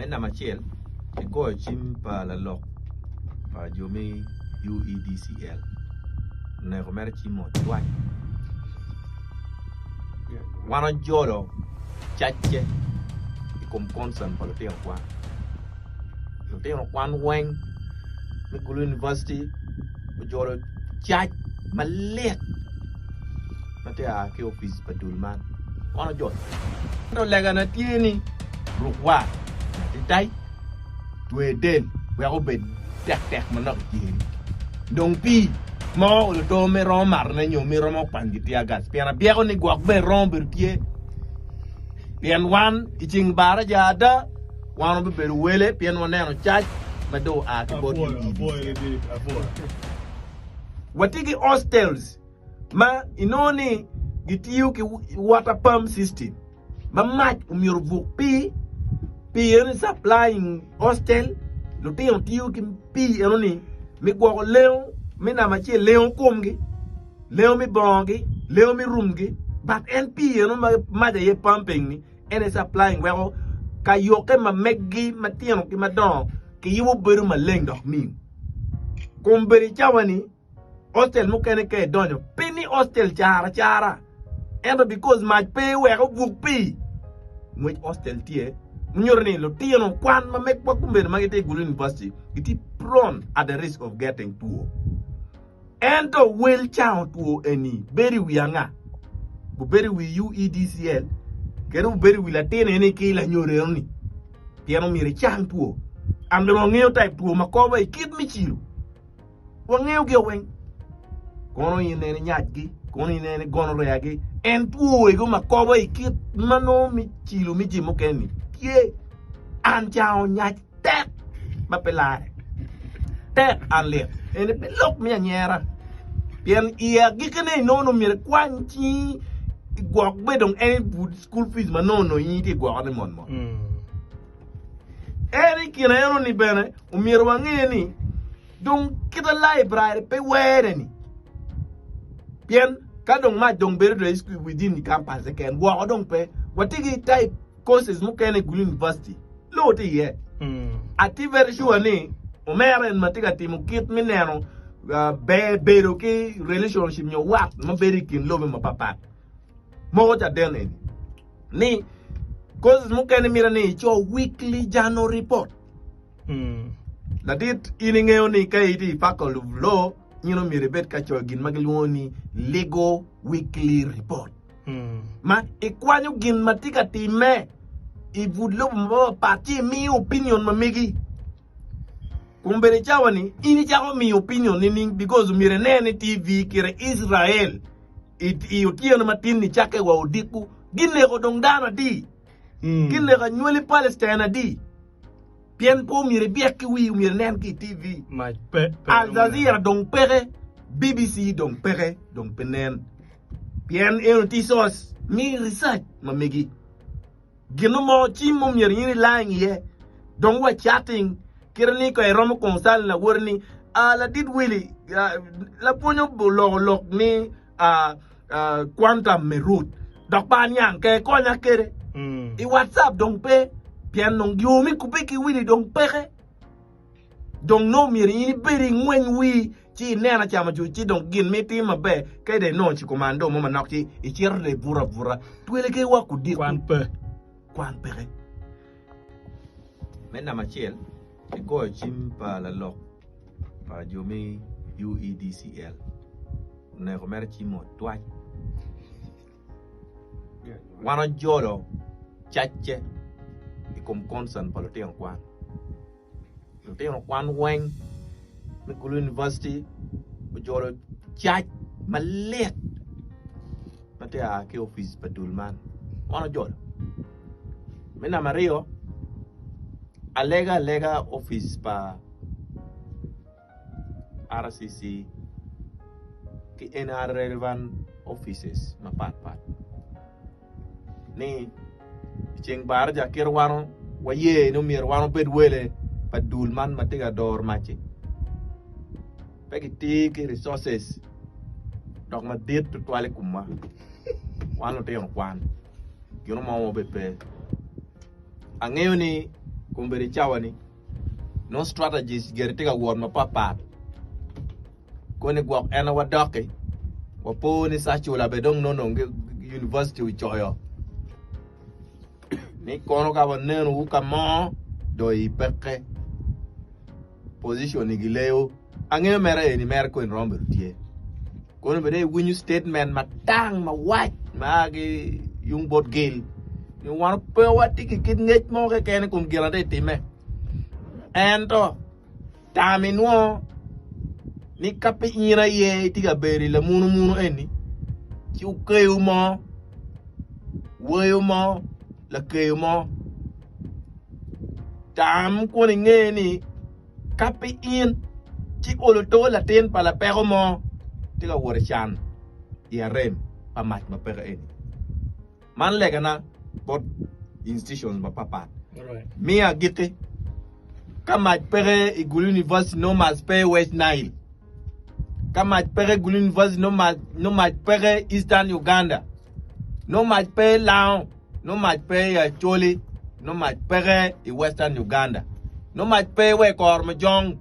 Me namba acel, igoyo cim pa lalok pa jo me UEDCL oneko mere cim otwac. Wan ojolo cacce i kom concern pa lutino kwan. Lutino kwan weng me Gulu University ojolo cac malit ma tye a ki i opic pa dul man. Wan ojolo. Ento legana tye ni ruk war matitay, twe del wek obed tektek manok i tyeni. Dong pii mo olo to ma iromo matone nyo ma iromo kwanyo ki tear gas pien abyeko ni gwok bene romo bedo tye pien wan i ceng baraja ada wan wabibedo wele pien waneno cac ma dong oa ki bot UEDCL. Watye ki hostels ma inongo ni gitiyo ki water pump system ma mac omyero obuk pii, pii eno ni supplying hostel, lutino tiyo ki pii eno ni me gwoko lengo me namba acel lengo komgi, lengo me bongogi, lengo me rumgi but en pii eno ma mac aye pumping ni en aye supplying weko ka yokke ma meggi matino ki madongo kiyubo bedo maleng dok miyo. Kombeddi i cawa ni Hostel mukene ka idonyo pe ni hostel car acara ento because mac pe wek obuk pii ngwec hostel tye nyuto ni lutino kwan ma megwa gubedo ma gitye i Gulu University gitye prone at the risk of getting two ento wel cango two eni bedo i wi anga? Gubedo i wi UEDCL kede obedo i wi latin eni ki lanyodo enoni pien omyero icang two and bene wangeyo type two ma kobo i kit me cilo. Wangeyogi weng. Kono in nene inyacgi, kono in nene igonoreagi. En two wego ma kobo i kit ma nongo me cilo me jami mukene-ni tye. An cango nyac tek ma pe larre. Tek an lit. Eni pe lok me anyera. Pien i agikkine inongo ni myero ikwany cingi igwok bed dong en but school fees ma nongo onongo in itye igwoko-ni mot mot. En i kine eno-ni bene omyero wange ni dong kita laibrari pe were-ni pien ka dong mac dong bedo dong within campus keken woko dong pe. Watye ki type courses mukene i Gulu University law tye iye. Atye very sure ni omera en ma tye ka timo kit me neno ber bedo ki relationship nyo wat ma bedo i kin lobe mapatpat moko caden eni. ni courses mukene mito ni ico weekly journal report. Ladit in ingeyo ni ka itye i faculty of law in omyero ibed ka coyo gin ma gilwongo ni legal weekly report ma ikwanyo gin ma tye ka timme i but lobo mapat ci imiyo opinion ma megi. Kombeddi i cawa ni in icako miyo opinion nining because omyero inen ni TV kite Israel I otyeno matin nicakke wa odiko, gineko dong dano adi? Gineko anywali Palestine adi? Pien pe omyero ibyek ki wii, omyero inen ki i TV. Al Jazeera dong peke, BBC dong peke, dong pe nen. Pien eno tye source me research ma megi. Gin mo cim mo myero in ilaing iye dong wa chatting kite ni ka iromo consult lawoti ni ah ladit Willy lapwony oloko lok ni ah quantum me root dok pe aniang ke konya kede i whatsapp dong pe pien dong yo me kubbe ki Willy dong peke. Dong nongo myero in ibed ingweny wii ci inen acama cuc ci dong gin ma itimo maber ka dong inongo cikomando mo manok ci icito dong ibuto abuta twele ki wa kudiko Kwan pe. Kwan peke. Me namba acel, igoyo cim pa lalok pa jo me UEDCL oneko mere cim otwac. Wan ojolo cacce i kom concern pa lutino kwan. Lutino kwan weng me Gulu University ojolo cac malit ma tye a ki i opic pa dul man. Wan ojolo. Me namba aryo, alega alega opic pa RCC ki any other relevant offices mapat pat ni i ceng baraja kit wan waye ni myero wan wabed wele pa dul man ma tye ka doro mac-ci pe gitye ki resources dok madit tutwal i komwa wan lutino kwan gin mo ma obed pe. Angeyo ni. Kombeddi cawa-ni, nongo strategies gire tye ka wot mapatpat. Koni gwok en aye wadok-ki, wapo ni cacula bene dong nongo dong university ocoyo ni kono ka wanenowu ka mo dong i peke position-ni gileyo. Angeyo mere eni mere koni romo bedo tye. Kono bene iwinyo statement matang mawac ma a ki yung bot Gil ni wan pe watye ki kit ngec mo keken i kom gin ma tye ka timme. Ento tam inwo ni ka pe in aye itye ka bedo i lamunumunu eni ci okeyo mo, weyo mo, lakeyo mo tam kun inge ni Ka pe in, ci olo to latin pa lapeko mo tye ka wot i can i arem pa mac ma peke eni. Man legana bot institutions mapatpat. Miyo agikki, ka mac peke i Gulu University nongo mac pe i West Nile. Ka mac peke i Gulu University nongo mac peke i Eastern Uganda. Nongo mac pe i Lango. Nongo mac pe i Acholi, nongo mac peke i Western Uganda, nongo mac pe wa i Kormojong,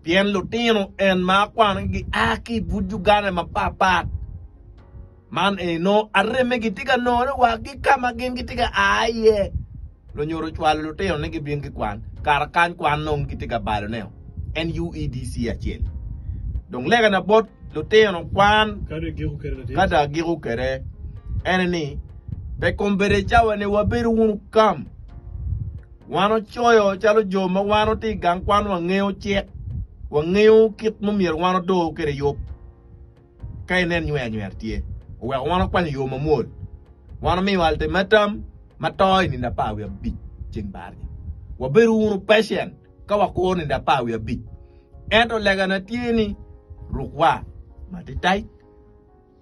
pien lutino en ma akwanogi gia ki i but Uganda mapatpat. Man eni nongo aremme gitye ka nongone wa ki ka ma gin gitye ka a iye. Lunyodo ocwalo lutino ni gibin gikwan, kara kany kwan nongo gitye ka balone-o. En UEDC acel. Dong legana bot lutino kwan ka dong agiko kwede ene ni, pe kombeddi i cawa-ni wabedo wunu kam. Wan ocoyo calo jo ma wan watye i gang kwan wangeyo cik, wangeyo kit ma myero wan odor kwede yub. Ka inen nywee anywera tye, oweko wan okwanyo yo mamwol. Wan omiyo ultimatum ma to i nindo 15 ceng barja. Wabedo wunu patient ka wakuro nindo 15. Ento legana tye ni rukwa matitaic,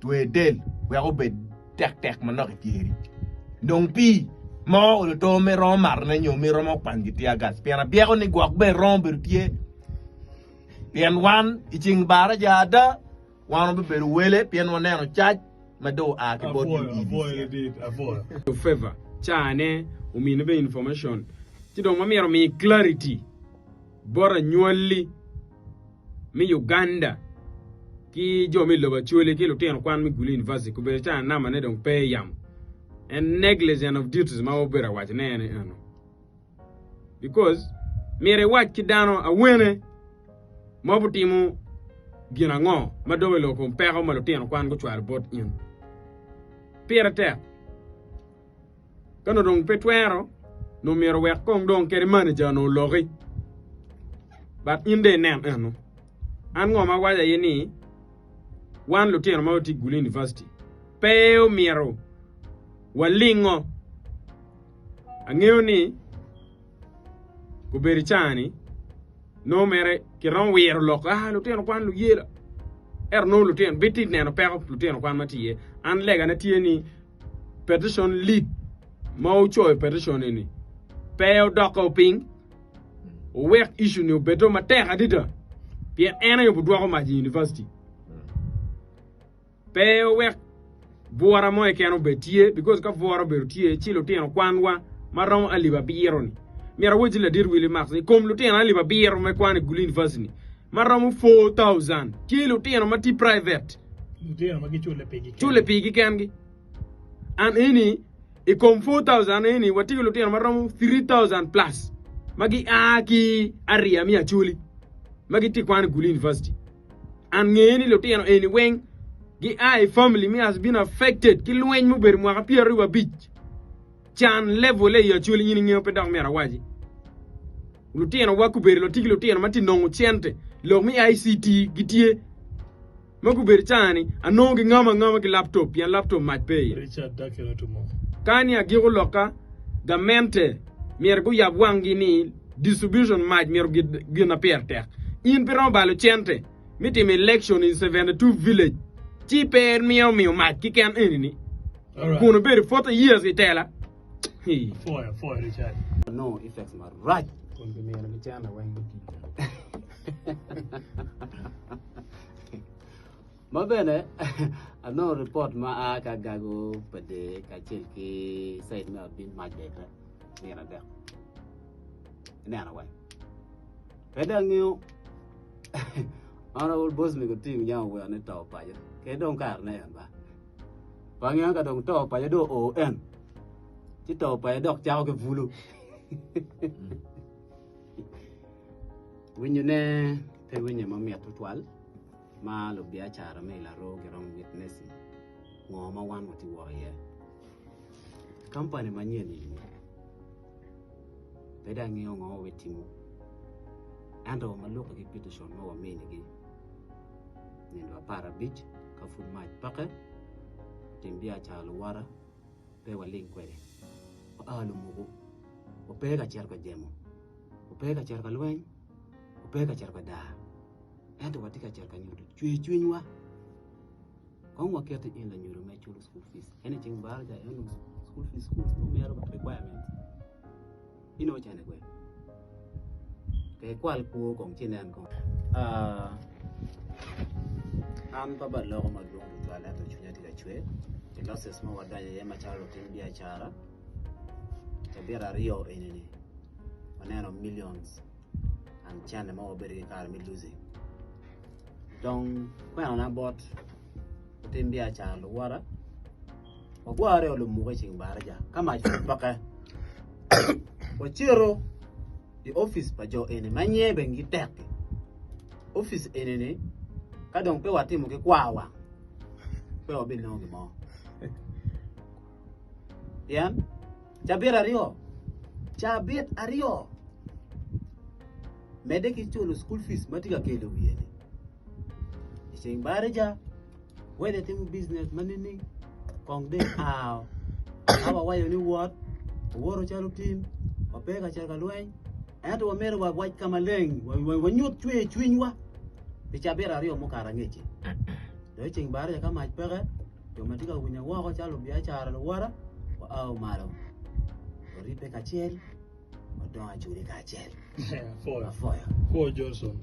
twe del wek obed tektek manok i pyeri. Nong pii mo olo to ma iromo matone nyo ma iromo kwanyo ki tear gas pien abyeko ni gwok bene romo bedo tye. Pien wan i ceng baraja ada, wan wabibedo wele pien waneno cac ma dong oa ki bot UEDCL. Favor ca ne omine be information ci dong ma myero omi clarity bot anywali me Uganda ki jo me lobo Acholi ki lutino kwan me Gulu University kobedo ca namba ne dong pe yamo en negligent of duties ma wabedo awaco ne ene eno. Because myero iwac ki dano awene ma obitimo gin ango ma dong i lok kom peko ma lutino kwan gucwalo bot in. Pire tek. Ka onongo dong pe twero, onongo myero wek kong dong kadi manager onongo oloki. But in dong inen eno. An ngo ma awaco aye ni wan lutino ma watye i Gulu University pe omyero walingo. Angeyo ni obedo caa-ni nongo mere kiromo wiro lok ah lutino kwan luyela ento nongo lutino bitye neno peko lutino kwan ma tye iye. An legana tye ni petition lead ma ocoyo petition eni pe odokke piny owek issue ni obedo matek adada pien en aye obidwoko mac i university. Pe wuwek bwura mo keken obed tye, because ka bwura obedo tye, ci lutino kwanwa ma romo alip abiro-ni, myero awacci ladit Willie Marks ni i kom lutino alip abiro me kwano i Gulu University-ni, ma romo 4,000 tye lutino ma tye private, Lutino ma giculle pigi culle pigi kengi. And eni i kom 4,000 eni watye ki lutino ma romo 3,000 plus ma gia ki area me Acholi ma gitye kwano i Gulu University. An ngeye ni lutino eni weng gi a i family me has been affected ki lweny mubedo mwaka 25 can level i Acholi in ingeyo pe dok myero awaci. Lutino wa gubedo watye ki lutino ma tye nongo cente lok me ICT gitye ma gubedo cani anongo gingamo angama ki laptop pien laptop mac pe iye. Richard Dakelo Otumo. Ka ni agiko lokka, gamente myero guyab wanggi ni distribution mac myero gin ma pire tek. In pe iromo balo cente me timo election in 72 village ci pe imito miyo mac kiken eni ni kun obedo 40 years i tela. Hii. Apwoyo, apwoyo Richard. Nongo effects marac. Kun kimino ki cente weng gutiyo. Ma bene anongo ripot ma a ki Agago pa Dee kacel ki caid me Abim mac bene nino adek. Ineno wai. Pe dong angeyo Honorable Bosmic Otim yam oweko ni to paco. Ke dong kare ne en ba. Pe angeyo ka dong to paco dong oo en. Ci to paco dok cako ki bulu. Winyo ne pe winyo mamit tutwal ma lubiacara me i Laroo giromo witnessing ngo ma wan watye wok iye. Kampani manyen eni pe dong angeyo ngo ma wabitimo ento ma lubbe ki petition ma waminigi nino aparabic ka pud mac peke otim biacara luwota pe waling kwede waa lumuku wape ka cito ka jemo wape ka cito ka lweny wape ka cito ka daa ento watye ka cito ka nyuto cwer cwinywa. Kong waket in lanyodo me culo school fees ene ceng baraja eno school fees school nongo mito requirement inongo cene kwe ke ikwal kwo kong ci inen kong. An pe abaloko madwong tutwal ento cwinya tye ka cwer pi losses ma wadonyo iye macalo lutim biacara cabit aryo eni-ni waneno millions and cene ma wabedo ki kare me losing. Dong kwenona bot lutim biacara luwota, wagwarre olumuke i ceng baraja ka mac pud peke. Wacito i opic pa jo eni ma nyinge bene gitek-ki. Opic eni-ni ka dong pe watimo ki kwar wang pe wabinongo gin mo. Pien cabit aryo, cabit aryo medde ki culo cukul fic ma tye ka kelo wiye-ni. I ceng baraja, wede timo bijinec ma nining? Kong dong ao. Ka wawaco ni wot, wawoto calo tim, wape ka cito ka lweny, ento wamito wawac ka maleng, wanyut cwer cwinywa pi cabit aryo mukato angec-ci. Dong i ceng baraja ka mac peke, jo ma tye ka winya woko calo lubiacara luwota, wao malo, waribbe kacel. Wadongo acoli kacel. Apwoyo. Apwoyo. Apwoyo Johnson.